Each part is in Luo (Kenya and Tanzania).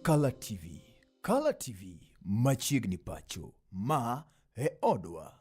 Kala TV. Kala TV machiegni pacho. Ma e odwa.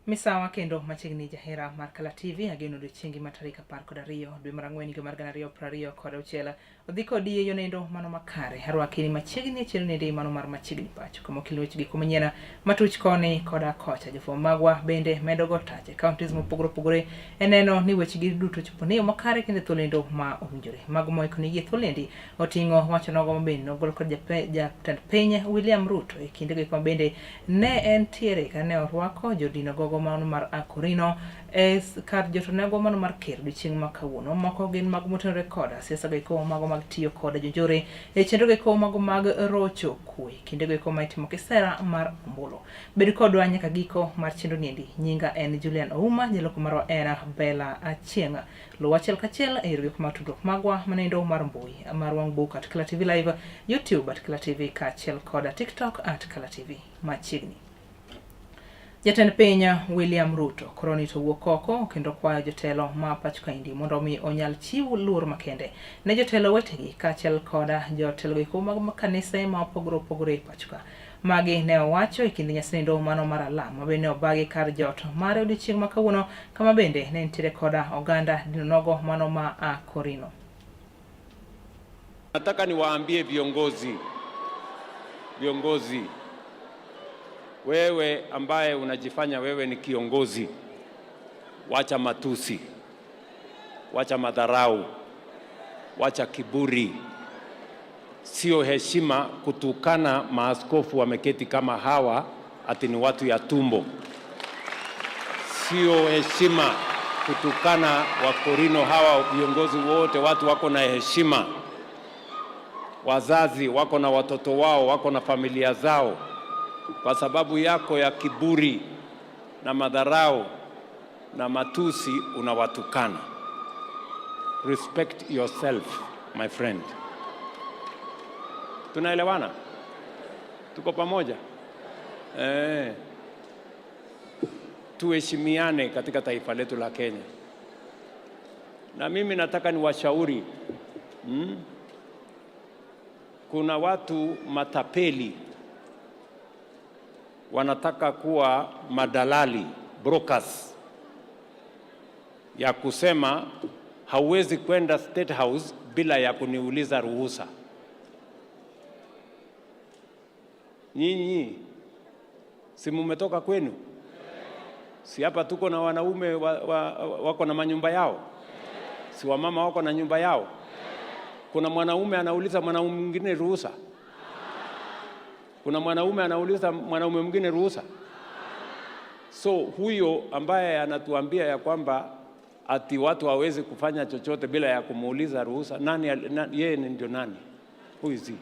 Misawa kendo machiegni jahera mar Kala TV ageno odiochiengi ma tarik 12 dwe mar ang'wen higa mar 2026 Odhi kodi e yo nendo mano makare. Arwaki ni machiegni e chenro nende mano mar machiegni pacho. Kama okel weche gik manyien matuch koni koda kocha. Jofwambo magwa bende medo go tach e counties mopogore opogore e neno ni weche gi duto chopo ne yo makare kendo e thuolo nendo ma owinjore. Mago moiko nigi e thuolo endi oting'o wacho nogo ma bende nogol kod jatend piny William Ruto e kinde go eko ma bende ne entiere ka ne orwako jodino gogo mano mar Akorino E kar jotonego mano mar ker odiochieng' ma kawuono, moko gin mago motenore koda siasa goeko mago mag tiyo koda jonjore e chenro goeko mago mag rocho kwe kinde goeko ma itimo kisera mar ombulu. Bed kodwa nyaka giko mar chenro niendi. Nyinga en Julian Ouma, jaloko marwa en Bella Achieng'. Luw achiel kachiel e yore goeko mag tudruok magwa manendo mar mbui mar wang' book at Kala TV Live, YouTube at Kala TV kaachiel koda TikTok at Kala TV machiegni. Jatend piny William Ruto koroni to wuok oko kendo kwayo jotelo ma pacho kaendi mondo omi onyal chiw luor makende ne jotelo wetegi kaachiel koda jotelo eko mag kanise ma opogore opogore e pacho ka. Magi ne owacho e kinde nyasi nindo mano mar alam ma bende ne obagi kar jot mare odiochieng' ma kawuono kama bende ne nitiere koda oganda dinonogo mano ma a Korino. Nataka niwaambie viongozi, viongozi, wewe ambaye unajifanya wewe ni kiongozi, wacha matusi, wacha madharau, wacha kiburi. Sio heshima kutukana maaskofu wameketi kama hawa ati ni watu ya tumbo. Sio heshima kutukana Wakorino hawa viongozi wote, watu wako na heshima, wazazi wako na watoto wao, wako na familia zao. Kwa sababu yako ya kiburi na madharau na matusi unawatukana. Respect yourself my friend. Tunaelewana? Tuko pamoja? Eh. Tuheshimiane katika taifa letu la Kenya. Na mimi nataka niwashauri Kuna watu matapeli wanataka kuwa madalali brokers, ya kusema hauwezi kwenda State House bila ya kuniuliza ruhusa. Nyinyi si mumetoka kwenu? Si hapa tuko na wanaume wako na manyumba yao? Si wamama wako na nyumba yao? Kuna mwanaume anauliza mwanaume mwingine ruhusa? Kuna mwanaume anauliza mwanaume mwingine ruhusa? So huyo ambaye anatuambia ya kwamba ati watu hawezi kufanya chochote bila ya kumuuliza ruhusa, nani, yeye ndio nani? Who is he?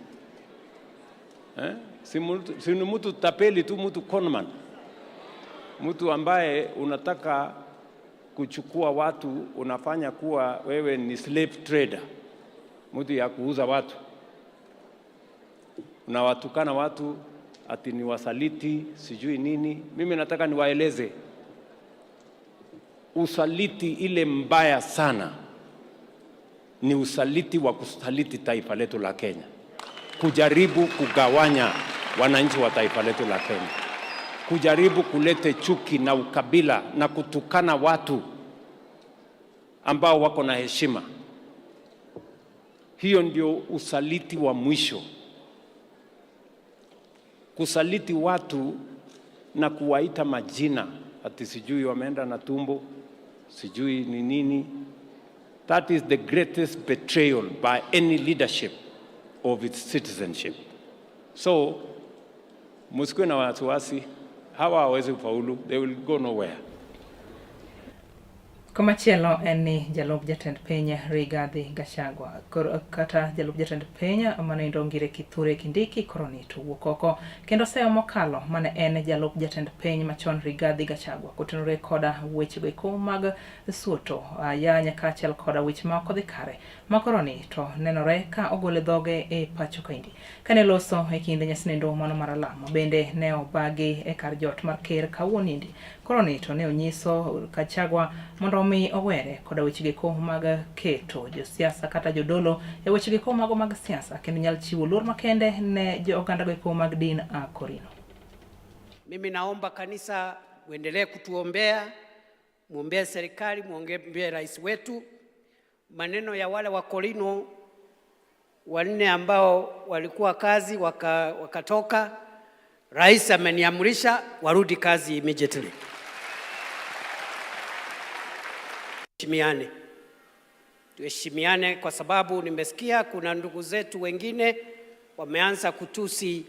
Eh? Si ni mtu tapeli tu, mtu conman, mtu ambaye unataka kuchukua watu, unafanya kuwa wewe ni slave trader, mtu ya kuuza watu, unawatukana watu ati ni wasaliti sijui nini. Mimi nataka niwaeleze usaliti ile mbaya sana ni usaliti wa kusaliti taifa letu la Kenya, kujaribu kugawanya wananchi wa taifa letu la Kenya, kujaribu kulete chuki na ukabila na kutukana watu ambao wako na heshima. Hiyo ndio usaliti wa mwisho. Kusaliti watu na kuwaita majina ati sijui wameenda na tumbo, sijui ni nini. That is the greatest betrayal by any leadership of its citizenship. So, msikuwe na wasiwasi, hawa hawawezi kufaulu, they will go nowhere. Komachielo en ni jalup jatend piny Rigathi Gachagua kata jalup jatend piny manoendo Ngire Kithure Kindiki koro ni to wuok oko kendo seyo mokalo mane en jalup jatend piny machon Rigathi Gachagua kotenore koda wechego eko mag suoto ayany kaachiel koda weche ma ok odhi kare ma koro ni to nenore ka ogole dhoge e pacho kaendi. Kane loso e kinde nyasnendo mano mar alam bende ne obagi e kar jot mar ker kawuono Koro ni to ne onyiso Gachagua mondo omi owere koda wechego mag keto josiasa kata jodolo e wechego mago mag siasa kendo nyal chiwo luor makende ne jo oganda go mag din Akorino. Mimi naomba kanisa muendelee kutuombea, muombee serikali, muombee rais wetu. Maneno ya wale Wakorino wanne ambao walikuwa kazi wakatoka, rais ameniamrisha warudi kazi immediately. Tuheshimiane, tuheshimiane kwa sababu nimesikia kuna ndugu zetu wengine wameanza kutusi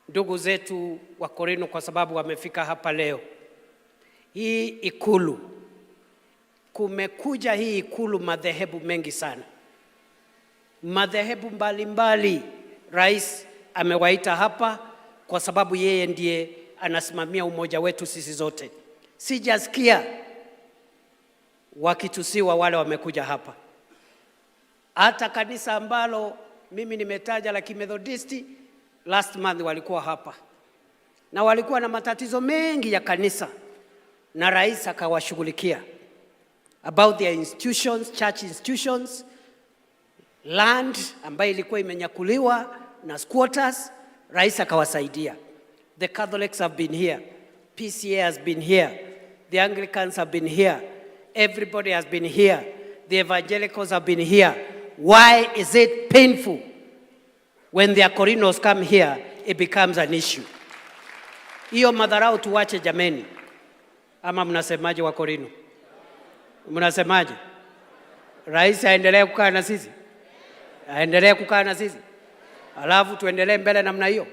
ndugu zetu wa Korino kwa sababu wamefika hapa leo. Hii Ikulu, kumekuja hii Ikulu madhehebu mengi sana, madhehebu mbalimbali. Rais amewaita hapa kwa sababu yeye ndiye anasimamia umoja wetu sisi zote. Sijasikia wakitusiwa wale wamekuja hapa. Hata kanisa ambalo mimi nimetaja la Kimethodisti last month walikuwa hapa na walikuwa na matatizo mengi ya kanisa, na rais akawashughulikia about their institutions, church institutions, land ambayo ilikuwa imenyakuliwa na squatters, rais akawasaidia. The Catholics have been here, PCEA has been here, the Anglicans have been here, everybody has been here, the evangelicals have been here. Why is it painful when the Akorinos come here, it becomes an issue? Hiyo madharau tuwache jameni, ama mnasemaje Wakorino? Mnasemaje? Rais aendelee kukaa na sisi, aendelee kukaa na sisi, alafu tuendelee mbele namna hiyo.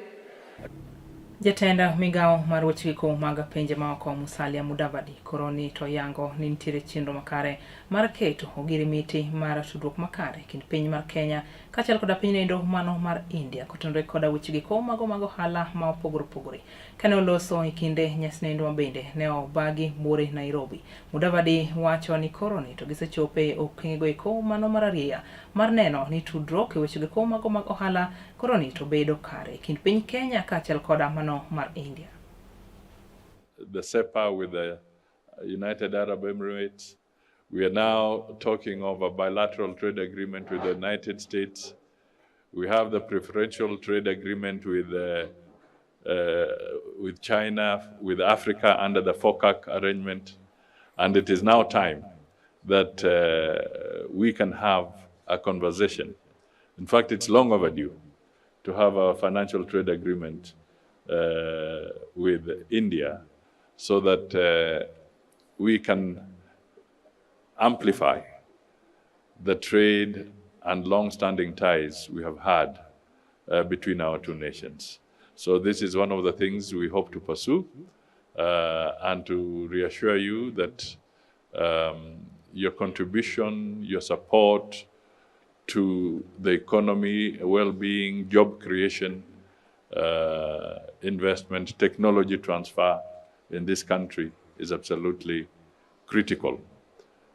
Jatend migawo mar weche giko mag pinje maoko Musalia Mudavadi koro ni to yango ni nitiere chenro makare mar keto ogirimiti mar tudruok makare kind piny mar Kenya kaachiel koda piny noendo mano mar India kotenore koda weche giko mago mag ohala ma opogore opogore. Kane oloso e kinde nyasi noendo mabende ne obagi buore Nairobi, Mudavadi wacho ni koro ni to gisechope okengego eko mano mar arieya mar neno ni tudruok e weche giko mago mag ohala koro ni to bedo kare e kind piny Kenya kaachiel koda mano mar India. The CEPA with the United Arab Emirates. We are now talking of a bilateral trade agreement with the United States. We have the preferential trade agreement with China, with Africa under the FOCAC arrangement. And it is now time that we can have a conversation. In fact, it's long overdue to have a financial trade agreement with India so that we can amplify the trade and long-standing ties we have had between our two nations. So this is one of the things we hope to pursue, and to reassure you that your contribution, your support to the economy, well-being, job creation, investment, technology transfer in this country is absolutely critical.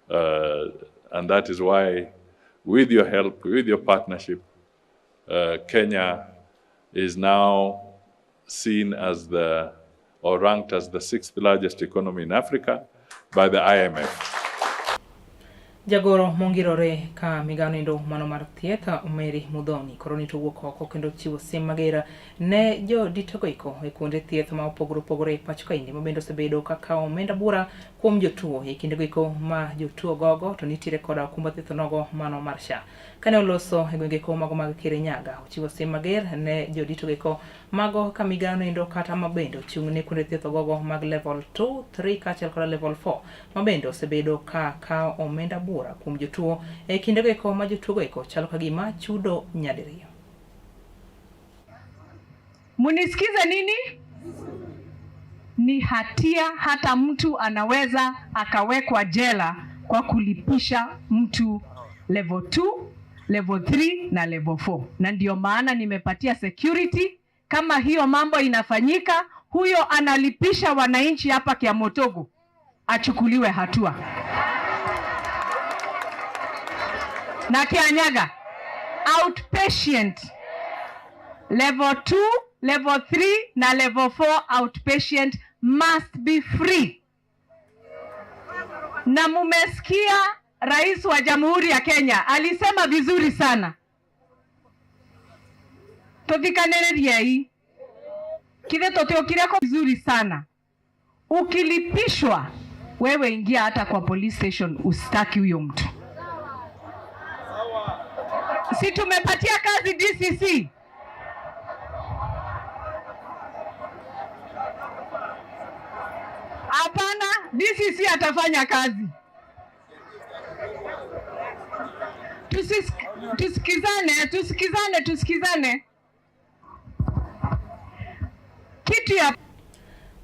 And that is why, with your help, with your partnership, Kenya is now seen as the, or ranked as the 6th largest economy in Africa by the IMF. Jagoro mongirore ka migawo noendo mano mar thieth Mary Muthoni koro ni to wuok oko kendo chiwo siem mager ne joditogo eko e kuonde thieth ma opogore opogore e pacho kaendi ma bende osebedo ka kawo omenda bura kuom jotuo e kindego eko ma jotuo gogo to nitiere koda okumba thieth nogo mano mar SHA. Kane oloso e gwenge eko mago mag Kirinyaga, ochiwo siem mager ne joditogo eko mago ka migawo noendo kata ma bende ochung' ne kuonde thieth ogogo mag level 2, 3 kaachiel koda level 4 ma bende osebedo ka kawo omenda bura kuom jotuo e kindego eko ma jotuogo eko chalo ka gima chudo nyadiriyo. Munisikize nini? Ni hatia, hata mtu anaweza akawekwa jela kwa kulipisha mtu level 2, level 3 na level 4. Na ndio maana nimepatia security, kama hiyo mambo inafanyika, huyo analipisha wananchi hapa Kiamutugu achukuliwe hatua. Na Kianyaga, outpatient level 2, level 3 na level 4 outpatient must be free. Na mumesikia Rais wa Jamhuri ya Kenya alisema vizuri sana. Tuthikanĩrĩriei. Kithe tũtiũkire kwa vizuri sana. Ukilipishwa wewe ingia hata kwa police station ustaki huyo mtu. Si tumepatia kazi DCC? Hapana, DCC atafanya kazi. Tusikizane, tusikizane, tusikizane. Kitu ya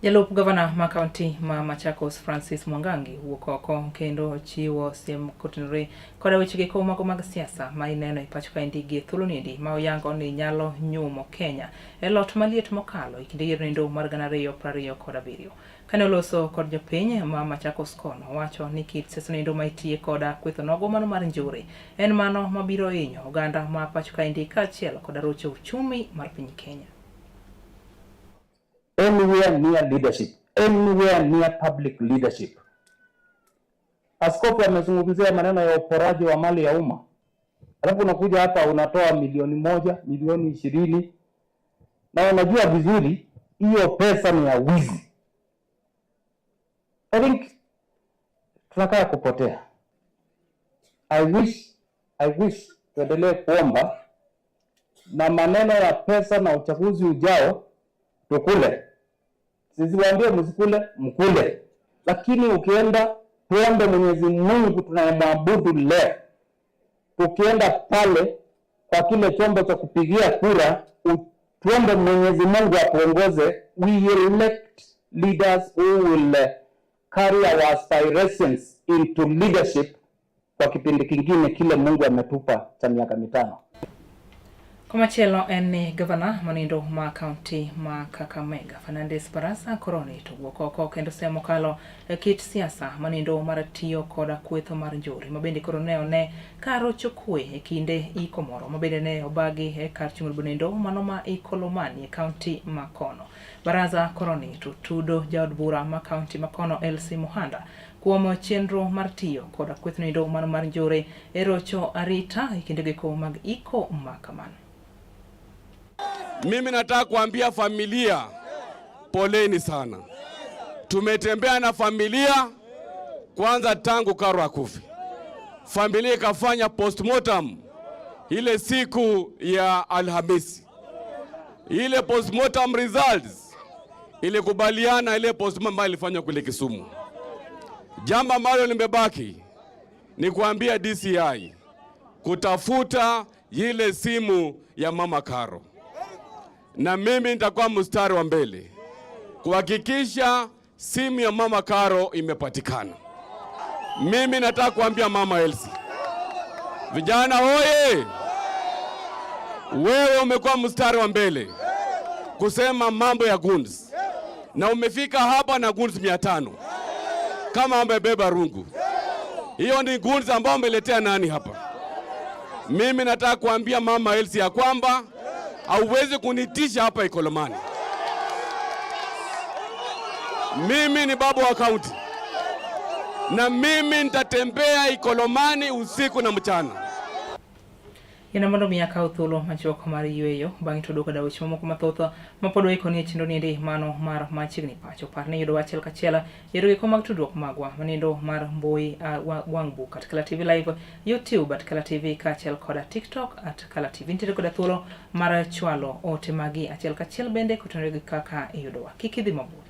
Jalup gavana ma kaunti ma Machakos Francis Mwangangi wuok oko kendo chiwo siem kotenore koda weche geko mago mag siasa ma ineno e pacho kaendi gi thuolo niendi ma oyango ni nyalo nyumo Kenya e lot maliet mokalo e kinde yiero nendo mar 2027. Kane oloso kod jopiny ma Machakos kono, owacho ni kit siasa nendo ma itiye koda kwetho nogo mano mar njore en mano mabiro hinyo oganda ma pacho kaendi kaachiel koda rocho uchumi mar piny Kenya. Anywhere near leadership, anywhere near public leadership. Askofu amezungumzia maneno ya uporaji wa mali ya umma, alafu unakuja hapa unatoa milioni 1, milioni 20, na unajua vizuri hiyo pesa ni ya wizi. I think tunakaa kupotea. I wish tuendelee kuomba na maneno ya pesa na uchaguzi ujao tukule. Sisiwaambie msikule, mkule. Lakini ukienda tuombe Mwenyezi Mungu tunayemwabudu leo. Tukienda pale kwa kile chombo cha kupigia kura, tuombe Mwenyezi Mungu atuongoze. We elect leaders who will carry our aspirations into leadership kwa kipindi kingine kile Mungu ametupa cha miaka 5. Komachielo en ni gavana manindo ma kaunti ma Kakamega Fernandes Barasa koroni to wuok oko kendo semo kalo e kit siasa manindo mar tiyo koda kwetho mar njore ma bende koro ne one ka rocho kwe e kinde iko moro ma bende ne obagi e kar chung' nindo mano ma Ikolomani e kaunti ma kono. Barasa koroni to tudo jaod bura ma kaunti ma kono Elsie Muhanda kuom chenro mar tiyo koda kweth nindo mano mar njore e rocho arita e kinde giko mag iko ma kamano. Mimi nataka kuambia familia poleni sana. Tumetembea na familia kwanza tangu Karo akufe. Familia ikafanya postmortem ile siku ya Alhamisi. Ile postmortem results ilikubaliana ile postmortem ambayo ilifanywa kule Kisumu. Jambo ambalo limebaki ni kuambia DCI kutafuta ile simu ya Mama Karo. Na mimi nitakuwa mstari wa mbele kuhakikisha simu ya Mama Karo imepatikana. Mimi nataka kuambia Mama Elsie, vijana hoye, wewe umekuwa mstari wa mbele kusema mambo ya goons, na umefika hapa na goons 500 kama umebeba rungu. Hiyo ni goons ambao umeletea nani hapa? Mimi nataka kuambia Mama Elsie ya kwamba hauwezi kunitisha hapa Ikolomani. Mimi ni baba wa kaunti, na mimi nitatembea Ikolomani usiku na mchana. Yien mondo mi akaw thuolo machuok mar yueyo bang'e to duoko weche mamoko mathoth mapod waikoni e chenro niendi mano mar machiegni pacho. Par ni yudo achiel kachiel yore giko mag tudruok magwa manindo mar mbui wang' buk at Kala TV Live, YouTube at Kala TV kaachiel koda TikTok at Kala TV. Nitiere koda thuolo mar chwalo ote magi achiel kachiel bende kotenore gi kaka iyudowa. Kik idhi mabor.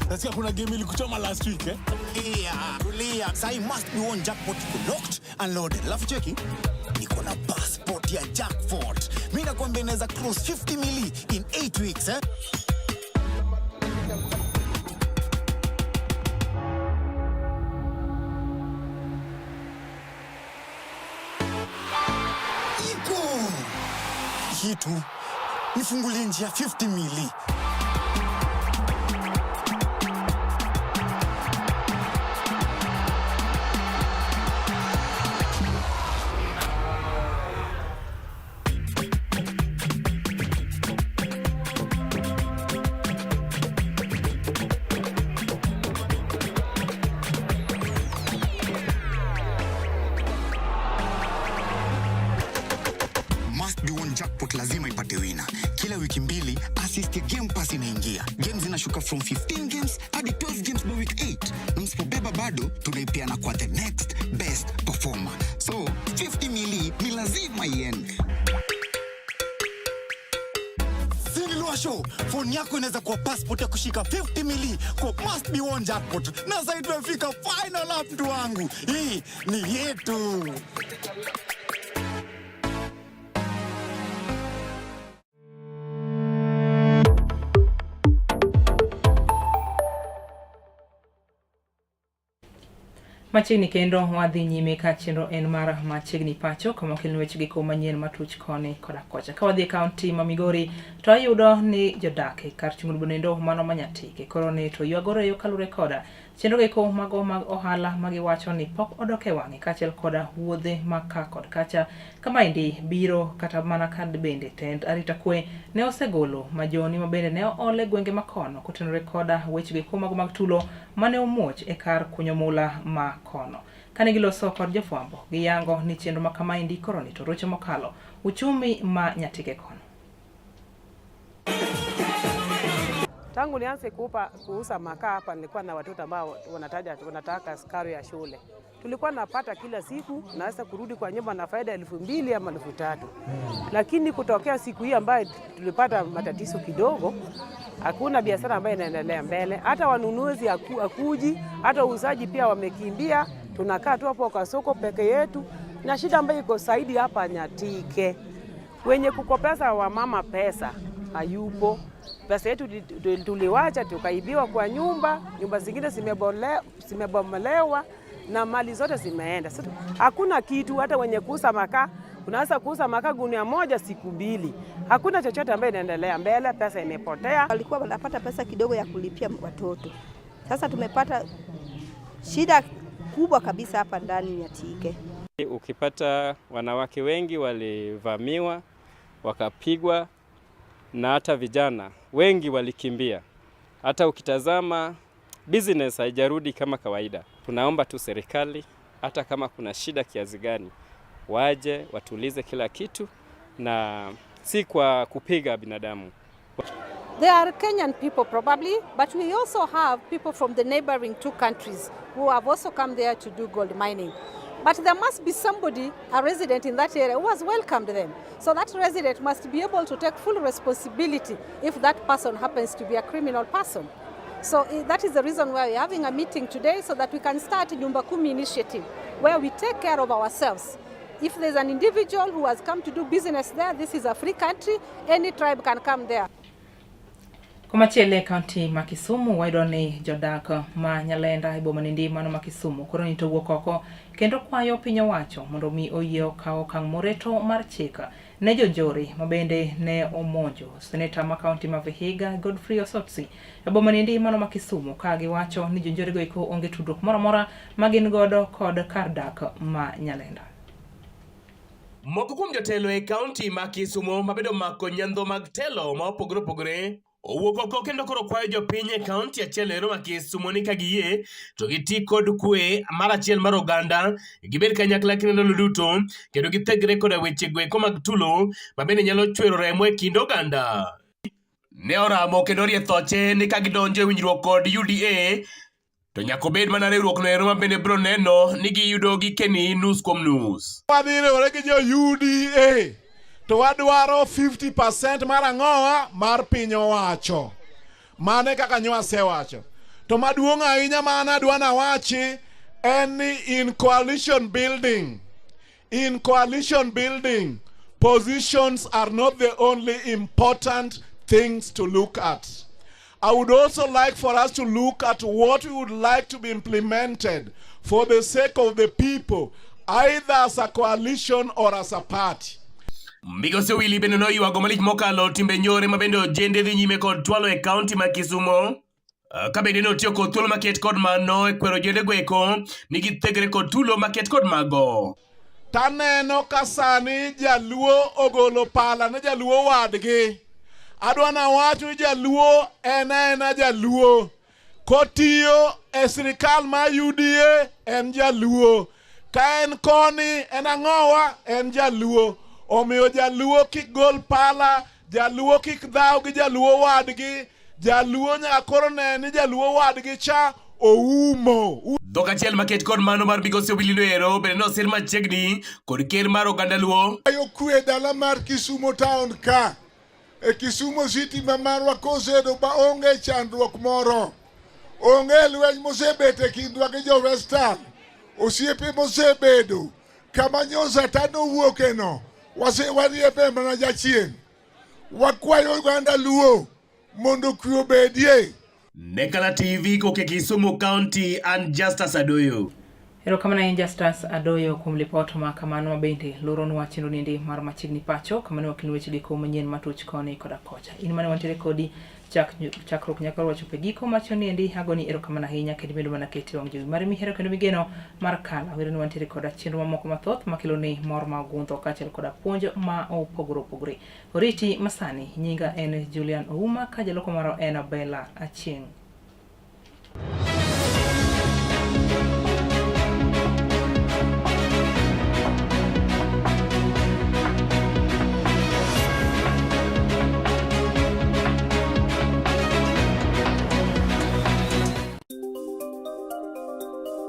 That's Nasikia kuna game ilikuchoma last week, eh? Yeah, tulia. Sahi must be one jackpot iko locked and loaded. Alafu cheki, niko na passport ya jackpot. Mimi nakwambia inaweza cross 50 mili in 8 weeks, eh? Iko kitu nifungulie njia 50 mili. Must be one jackpot lazima ipate wina. Kila wiki mbili assist ya Game Pass inaingia. Games zinashuka from 15 games hadi 12 games by week 8. Na msipobeba bado tunaipeana kwa the next best performer. So 50 mili ni lazima iende. Sinilwasho, phone yako inaweza kuwa passport ya kushika 50 mili kwa must be one jackpot. Na sasa tumefika final lap, mtu wangu. Hii ni yetu. Machiegni kendo wadhi nyime ka chenro en mar Machiegni Pacho kama okelni weche giko manyien matuch koni koda kocha. Ka wadhi e kaunti ma Migori to ayudo ni jodak e kar chung' bonendo mano ma Nyatike koro ni to ywago reyo kaluwore koda chenro giko mago mag ohala ma giwacho ni pok odok e wang'e kaachiel koda wuodhe ma ka kod kacha. Kamaendi biro kata mana ka bende tend arita kwe ne osegolo majoni ma bende ne ool e gwenge makono kotenore koda weche giko mago mag tulo mane omuoch e kar kunyo mula ma kono. Kane giloso kod jofwambo, giyango ni chenro ma kamaendi koro ni to rocho mokalo uchumi ma Nyatike kono. Tangu nianze kuuza makaa hapa nilikuwa na watoto ambao wanataka karo ya shule. Tulikuwa napata kila siku, naweza kurudi kwa nyumba na faida 2000 ama 3000. Lakini kutokea siku hii ambayo tulipata matatizo kidogo, hakuna biashara ambayo inaendelea mbele. Hata wanunuzi hakuji, hata uuzaji pia wamekimbia. Tunakaa tu hapo kwa soko peke yetu. Na shida ambayo iko zaidi hapa Nyatike, wenye kukopesa wamama pesa hayupo. Pesa yetu tuliwacha tukaibiwa kwa nyumba, nyumba zingine zimebomolewa na mali zote zimeenda. Sasa hakuna kitu. Hata wenye kuuza makaa, unaweza kuuza makaa gunia moja siku mbili. Hakuna chochote ambayo inaendelea mbele, pesa imepotea. Walikuwa wanapata pesa kidogo ya kulipia watoto. Sasa tumepata shida kubwa kabisa hapa ndani Nyatike. Ukipata wanawake wengi walivamiwa, wakapigwa, na hata vijana wengi walikimbia. Hata ukitazama business haijarudi kama kawaida. Tunaomba tu serikali, hata kama kuna shida kiasi gani, waje watulize kila kitu, na si kwa kupiga binadamu. There are Kenyan people probably, but we also have people from the neighboring two countries who have also come there to do gold mining. But there must be somebody, a resident in that area, who has welcomed them. So that resident must be able to take full responsibility if that person happens to be a criminal person. So that is the reason why we're having a meeting today, so that we can start Nyumba Kumi initiative, where we take care of ourselves. If there's an individual who has come to do business there, this is a free country, any tribe can come there. Komachielo e kaunti ma Kisumu wayudo ni jodak ma Nyalenda e boma nindi mano ma Kisumu koro ni to wuok oko kendo kwayo piny owacho mondo mi oyie okaw okang' moreto mar chik ne jonjore ma bende ne omonjo seneta ma kaunti ma Vihiga Godfrey Osotsi e boma nindi mano ma Kisumu ka giwacho ni jonjore go eko onge tudruok moro amora ma gin godo kod kar dak ma Nyalenda. Moko kuom jotelo e kaunti ma Kisumu mabedo mako nyandho mag telo ma opogore opogore owuok oko kendo koro kwayo jopiny e kaunti achiel ero ma Kisumu ni ka giyie to giti kod kwe mar achiel mar oganda, gibed kanyakla kinde ndalo duto kendo githegre koda weche goeko mag tulo ma bende nyalo chwero remo e kind oganda. Ne oramo kendo orie thoche ni ka gidonjo e winjruok kod UDA to nyaka obed mana riwruok no ero ma bende biro neno ni giyudo gikeni nus kuom nus. Wadhi riwore gi jo UDA to wadwaro 50% mar ang'owa mar piny owacho. Mano e kaka nyo asewacho. To maduong' ahinya ma an adwa nawachi en ni in coalition building, in coalition building, positions are not the only important things to look at. I would also like for us to look at what we would like to be implemented for the sake of the people, either as a coalition or as a party. Migosi Owili bende noywago malich mokalo timbe njore ma bende ojende dhi nyime kod twalo e kaunti ma Kisumo. Ka bende notiyo kod thuolo maket kod mano e kwero ojende go eko ni githegre kod tulo maket kod mago. Taneno ka sani jaluo ogolo pala ne jaluo wadgi. Adwa nawach ni jaluo en aena jaluo. Kotiyo e sirikal ma UDA en jaluo. Ka en koni en ang'owa en jaluo. Omiyo jaluo kik gol pala, jaluo kik dhaw gi jaluo wadgi, jaluo nyaka koro ne ni jaluo wadgi cha oumo. Dhok achiel maket kod mano mar Migosi Owili Noero bende nosir machiegni kod ker mar oganda Luo. Ayo kwe dala mar Kisumo town ka. E Kisumo City ma marwa kosedo ba onge chandruok moro. Onge lweny mosebet e kindwa gi jo Western. Osiepe mosebedo kama nyosa tano wuokeno wase wariembe mana jachien. Wakwayo oganda Luo mondo kwe obedie. Ne Kala TV koke Kisumu County and Justus Adoyo. Erokamano ahinya Justus Adoyo kuom lipot ma kamano ma bende loronwa chenro niendi mar machiegni pacho kama ne wakeloni weche giko manyien matuch koni koda kocha. In mane wantiere kodi chak, chakruok nyaka wachopo e giko mar chenro niendi agoni erokamano ahinya kendo imedo mana kete wang' jowi mari mihero kendo migeno mar Kala. Wero ni wantiere koda chenro mamoko mathoth makeloni mor ma ogundho kaachiel koda puonj ma opogore opogore. Oriti masani, nyinga en Julian Ouma ka jaloko maro en Bella Achieng'.